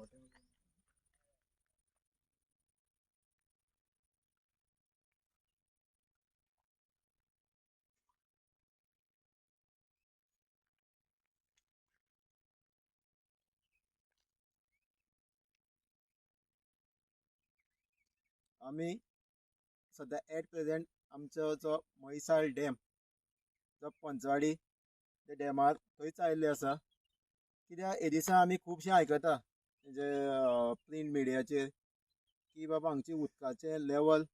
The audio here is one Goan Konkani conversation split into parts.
आमी सद्या एट प्रेजेंट आमचो जो म्हैसाळ डॅम जो पंचवाडी त्या डॅमार थंयच आयिल्ले आसा. कित्याक हे दिसा आमी खुबशें आयकता म्हणजे प्रिंट मिडियाचेर की बाबा हांगची उदकाचें लेवल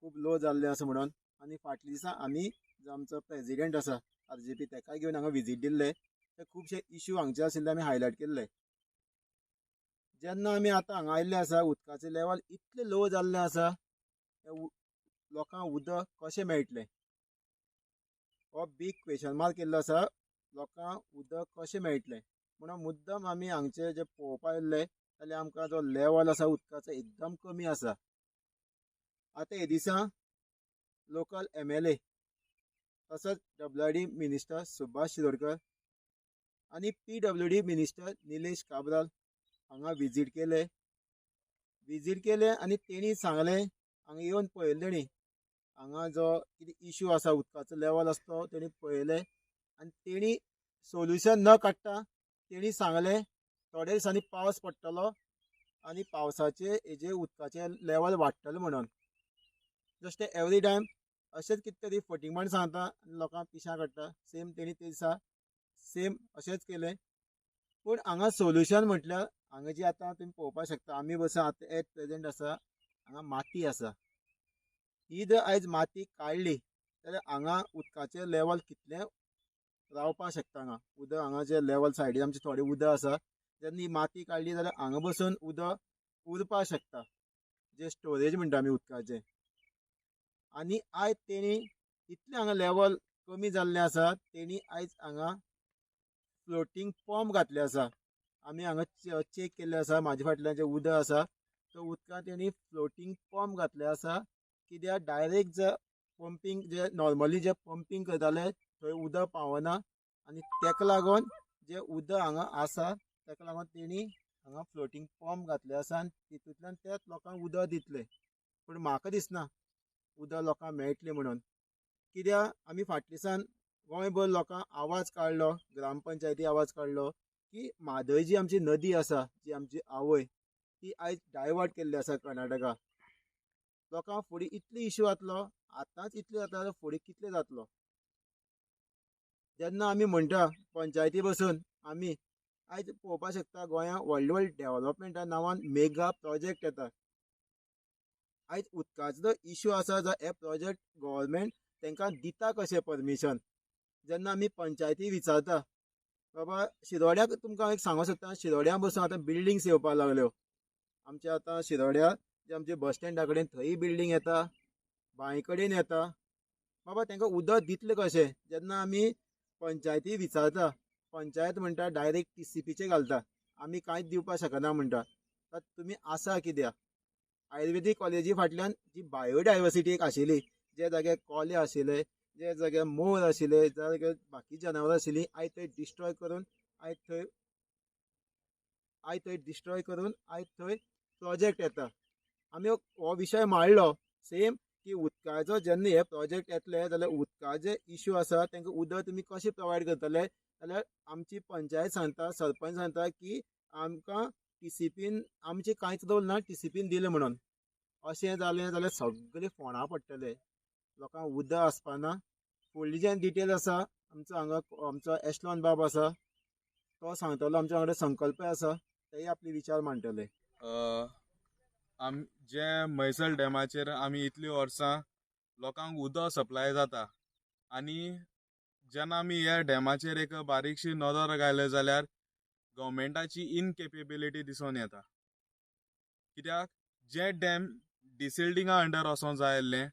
खूब लो जाल्लें आसा म्हणून. आनी फाटल्या दिसा आमी जो आमचो प्रेजिडेंट आसा RGP तेकाय घेवन हांगा विजीट दिल्ले, ते खुबशे इश्यू हांगचे आशिल्ले आमी हायलायट केल्ले. जेन्ना आमी आतां हांगा आयिल्ले आसा उदकाचें लेवल इतलें लो जाल्लें आसा, लोकांक उदक कशें मेळटलें हो बीग क्वेशन मार्क केल्लो आसा. लोकांक उदक कशें मेळटलें म्हणून मुद्दम आमी हांगचे जे पळोवपाक आयिल्ले जाल्यार आमकां जो लेवल आसा उदकाचो एकदम कमी आसा. आतां हे दिसा लोकल MLA तसोच WRD minister Subhash Shirodkar आनी PWD minister Nilesh Cabral हांगा विजीट केले. विजीट केले आनी तेणी सांगलें हांगा येवन पळयलें तेणी हांगा जो कितें इश्यू आसा उदकाचो लेवल आसा तो तेणी पळयलें आनी तेणी सोल्युशन न काडटा तेणी सांगलें थोड्या दिसांनी पावस पडटलो आनी पावसाचे हेजे उदकाचें लेवल वाडटलें म्हणून. जस्ट एवरी टायम अशेंच कितें तरी फटींगपण सांगता आनी लोकांक पिशां काडटा. सेम तेणी ते दिसा सेम अशेंच केलें. पूण हांगा सोल्युशन म्हटल्यार हांगा जी आतां तुमी पळोवपाक शकता आमी बसून आतां एट प्रेजेंट आसा हांगा माती आसा. ही जर आयज माती काडली जाल्यार हांगा उदकाचें लेवल कितलें रावपाक शकता. हांगा उदक हांगा जे लेवल सायडीन आमचें थोडें उदक आसा, जेन्ना ही माती काडली जाल्यार हांगा बसून उदक उरपाक शकता, जे स्टोरेज म्हणटा आमी उदकाचें. आनी आयज तेणी इतलें हांगा लेवल कमी जाल्लें आसा, तेणी आयज हांगा फ्लोटींग पंप घातले आसा. आमी हांगा चॅक केल्लें आसा, म्हाजे फाटल्यान जें उदक आसा तो उदकांत तेणी फ्लोटींग पंप घातले आसा. कित्याक डायरेक्ट जे पंपींग जे नॉर्मली जे पंपींग करताले थंय उदक पावना आनी तेका लागून जे उदक हांगा आसा तेका लागून तेणी हांगा फ्लोटींग पंप घातले आसा आनी तितूंतल्यान तेच लोकांक उदक दितले. पूण म्हाका दिसना उदक लोकांक मेळटलें म्हणून. कित्याक आमी फाटल्या दिसान गोंयभर लोकांक आवाज काडलो, ग्रामपंचायती आवाज काडलो की म्हादय जी आमची नदी आसा, जी आमची आवय, ती आयज डायवर्ट केल्ली आसा कर्नाटका. लोकांक फुडें इतलो इश्यू जातलो, आतांच इतलो जाता जाल्यार फुडें कितले जातलो. जेन्ना आमी म्हणटा पंचायती बसून आमी आयज पळोवपाक शकता गोंयांत व्हडले व्हडले डेवलपमेंटा नांवान मेगा प्रोजेक्ट येता. आयज उदकाचो जो इश्यू आसा, जो हे प्रोजेक्ट गव्हर्मेंट तांकां दिता कशें परमिशन. जेन्ना आमी पंचायती विचारता बाबा शिरोड्याक, तुमकां एक सांगूंक सोदता, शिरोड्या बसून आतां बिल्डिंग्स येवपाक लागल्यो. आमच्या आतां शिरोड्या जे आमचे बस स्टँडा कडेन थंय बिल्डींग येता, बांय कडेन येता. बाबा तांकां उदक दितले कशें. जेन्ना आमी पंचायती विचारता, पंचायत म्हणटा डायरेक्ट TCPचेर घालता, आमी कांयच दिवपाक शकना म्हणटा. तुमी आसा कित्याक. आयुर्वेदीक कॉलेजी फाटल्यान जी बायोडायवर्सिटी एक आशिल्ली, जे जाग्यार कोले आशिल्ले, जे जाग्यार मोर आशिल्ले, ज्या जाग्यार बाकी जनावरां आशिल्लीं, आयज थंय डिस्ट्रॉय करून आयज थंय डिस्ट्रॉय करून आयज थंय प्रोजेक्ट येता. आमी हो विशय मांडलो सेम की उदकाचो जेन्ना हे प्रोजेक्ट येतले जाल्यार उदकाचे इश्यू आसा तांकां उदक तुमी कशें प्रोवायड करतले. जाल्यार आमची पंचायत सांगता, सरपंच सांगता की आमकां TCPन आमचें कांयच रोल ना, TCPन दिलें म्हणून. अशें जालें जाल्यार सगळे फोंडा पडटले, लोकांक उदक आसपाना. फुडली जे डिटेल आसा आमचो हांगा आमचो एशलॉन बाब आसा तो सांगतलो, आमच्या वांगडा संकल्पय आसा, तेय आपले विचार मांडटले. जे म्हैसल डॅमाचेर आमी इतलीं वर्सां लोकांक उदक सप्लाय जाता आनी जेन्ना आमी ह्या डॅमाचेर एक बारीकशी नदर घाली जाल्यार गव्हर्मेंटाची इनकेपेबिलिटी दिसून येता. कित्याक जे डॅम डिसिल्डिंगा अंडर वचोंक जाय आसलें,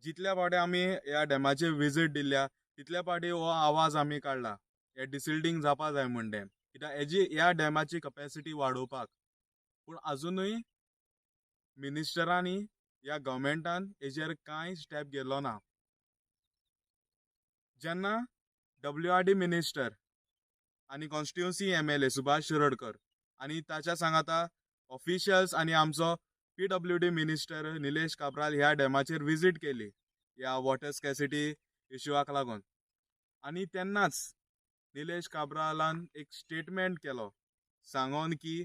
जितल्या फावटी आमी ह्या डॅमाचेर विजीट दिल्या तितल्या फावटी हो आवाज आमी काडला हे डिसिल्डींग जावपा जाय म्हूण डॅम, कित्याक हेजी ह्या डॅमाची कपॅसिटी वाडोवपाक. पूण आजुनूय मिनिस्टरांनी ह्या गव्हर्मेंटान हेजेर कांय स्टेप घेतलो ना. जेन्ना WRD minister आनी कॉन्स्टिट्युन्सी MLA Subhash Shirodkar आनी ताच्या सांगाता ऑफिशियल्स आनी आमचो PWD minister Nilesh Cabral ह्या डॅमाचेर विजीट केली ह्या वॉटर स्कॅसिटी इशुआक लागून. आनी तेन्नाच निलेश काब्रालान एक स्टेटमेंट केलो सांगोन की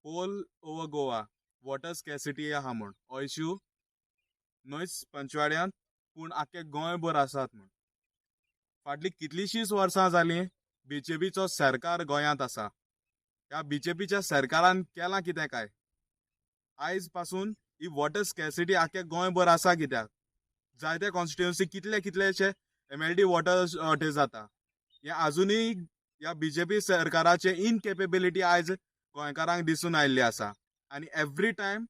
whole over Goa water scarcity आहा म्हूण, हो इश्यू न्हयच पंचवाड्यांत पूण आख्खे गोंयभर आसात म्हूण. फाटलीं कितलींशींच वर्सां जालीं बीजेपीचो सरकार गोंयांत आसा. ह्या बीजेपीच्या सरकारान केलां कितें काय? आयज पासून ही वॉटर स्कॅसिटी आख्खे गोंयभर आसा कित्याक? जायते कॉन्स्टिट्युएन्सी कितले कितलेशे MLD water shortage जाता. हें आजुनूय ह्या बीजेपी सरकाराचे इनकेपेबिलिटी आयज गोंयकारांक दिसून आयिल्ली आसा. आनी एवरी टायम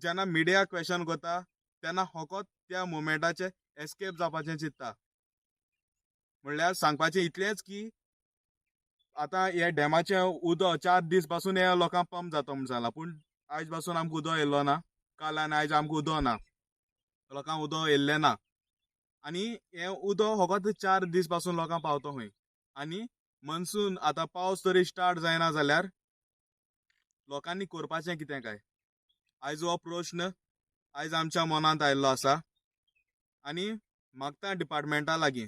जेन्ना मिडिया क्वेशन करता तेन्ना फकत त्या मुवमेंटाचे एस्केप जावपाचें चिंत्ता. म्हणल्यार सांगपाचें इतलेंच की आतां हे डॅमाचें उदक 4 दीस पासून हे लोकांक पंप जाता म्हूण सांगलां, पूण आयज पासून आमकां उदक येयल्लो ना. काल आनी आयज आमकां उदक ना, लोकांक उदक येयल्लें ना. आनी हें उदक फकत 4 दीस पासून लोकांक पावता खंय. आनी मनसून आतां पावस तरी स्टार्ट जायना जाल्यार लोकांनी करपाचें कितें काय? आयज हो प्रश्न आयज आमच्या मनांत आयिल्लो आसा. आनी मागता डिपार्टमेंटा लागीं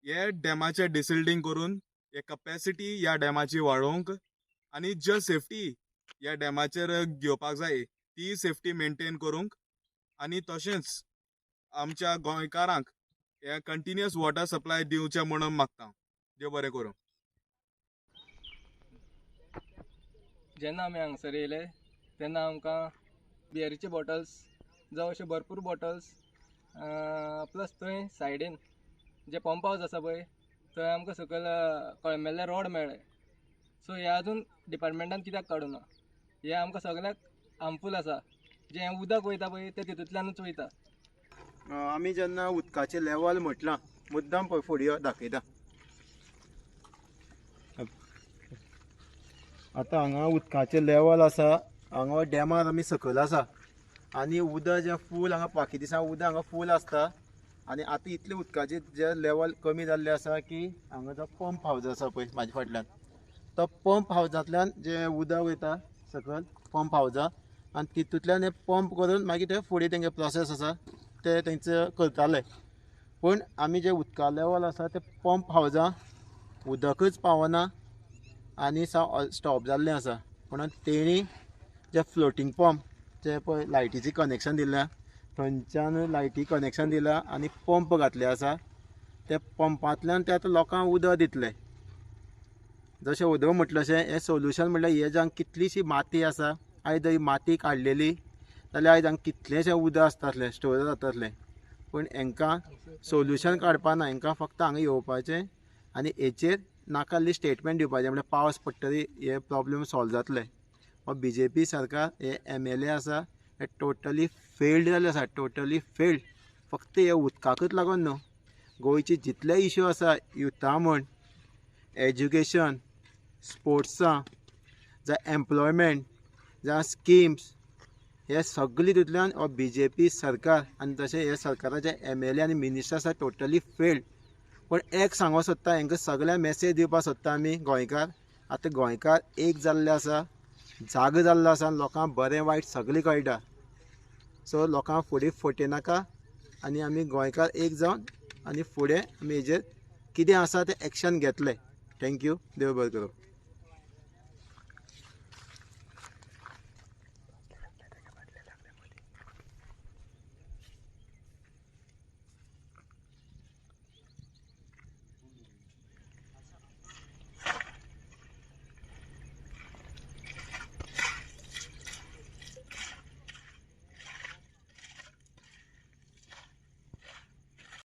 हे डॅमाचें डिसिल्डींग करून हे कपॅसिटी ह्या डॅमाची वाडोवंक आनी जे सेफ्टी ह्या डॅमाचेर घेवपाक जाय ती सेफ्टी मेनटेन करूंक, आनी तशेंच आमच्या गोंयकारांक हे कंटिन्युअस वॉटर सप्लाय दिवचें म्हणून मागता. देव बरें करूं. जेन्ना आमी हांगसर येयले तेन्ना आमकां बियरीचे बॉटल्स जावं अशे भरपूर बॉटल्स प्लस थंय सायडीन जे पंप हावज आसा पळय थंय आमकां सकयल कळमेल्ले रोड मेळ्ळे. सो हे अजून डिपार्टमेंटान कित्याक काडूना? हे आमकां सगळ्याक हार्मफूल आसा. जें उदक वयता पळय तें तितूंतल्यानूच वयता. आमी जेन्ना उदकाचें लेवल म्हटलां मुद्दाम पळय फुडें दाखयता. आतां हांगा उदकाचें लेवल आसा, हांगा डॅमार आमी सकयल आसा आनी उदक जें फूल हांगा बाकी दिसा उदक हांगा फूल आसता. आनी आतां इतलें उदकाचें जें लेवल कमी जाल्लें आसा की हांगा जो पंप हावज आसा पळय म्हाज्या फाटल्यान, तो पंप हावजांतल्यान जें उदक वयता सकयल पंप हावजा आनी तितूंतल्यान हें पंप करून मागीर ते फुडें तेंगे प्रोसेस आसा ते तेंचे करताले. पूण आमी जें उदका लेवल आसा तें पंप हावजा उदकच पावना आनी स्टॉप जाल्लें आसा. म्हणून तेणी जे फ्लोटींग पंप जे पळय लायटीचें कनेक्शन दिलां थंयच्यान लायटी कनेक्शन दिलां आनी पंप घातले आसा. ते पंपांतल्यान ते आतां लोकांक उदक दितले. जशें उदक म्हटलें तशें हें सोल्युशन म्हणल्यार हे जांक कितलीशी माती आसा, आयज ही माती काडलेली जाल्यार आयज हांगा कितलेंशें उदक आसतासलें, स्टोर जातासलें. पूण हांकां सोल्युशन काडपा ना, हांकां फक्त हांगा येवपाचें आनी हेचेर नाका स्टेटमेंट दिवपाचें, म्हणल्यार पावस पडटरी हे प्रॉब्लम सॉल्व जातले. हो बीजेपी सरकार हे MLA आसा हे टोटली फेल्ड जाल्ले आसा, टोटली फेल्ड. फक्त हे उदकाकूच लागून न्हू, गोंयचे जितले इश्यू आसा युथा म्हण, एज्युकेशन, स्पोर्ट्सां, जावं एम्प्लॉयमेंट, जावं स्किम्स, हे सगळे तितूंतल्यान हो बीजेपी सरकार आनी तशें हे सरकाराचे MLA आनी मिनिस्टर आसा टोटली फेल्ड. पूण एक सांगूंक सोदता, हांकां सगळ्यांक मॅसेज दिवपाक सोदता आमी गोंयकार, आतां गोंयकार एक जाल्ले आसा, जागो जाल्लो आसा, लोकांक बरें वायट सगळें कळटा. सो लोकांक फुडें फटयनाका आनी आमी गोंयकार एक जावन आनी फुडें आमी हेजेर कितें आसा तें एक्शन घेतले. Thank you, देव बरें करूं.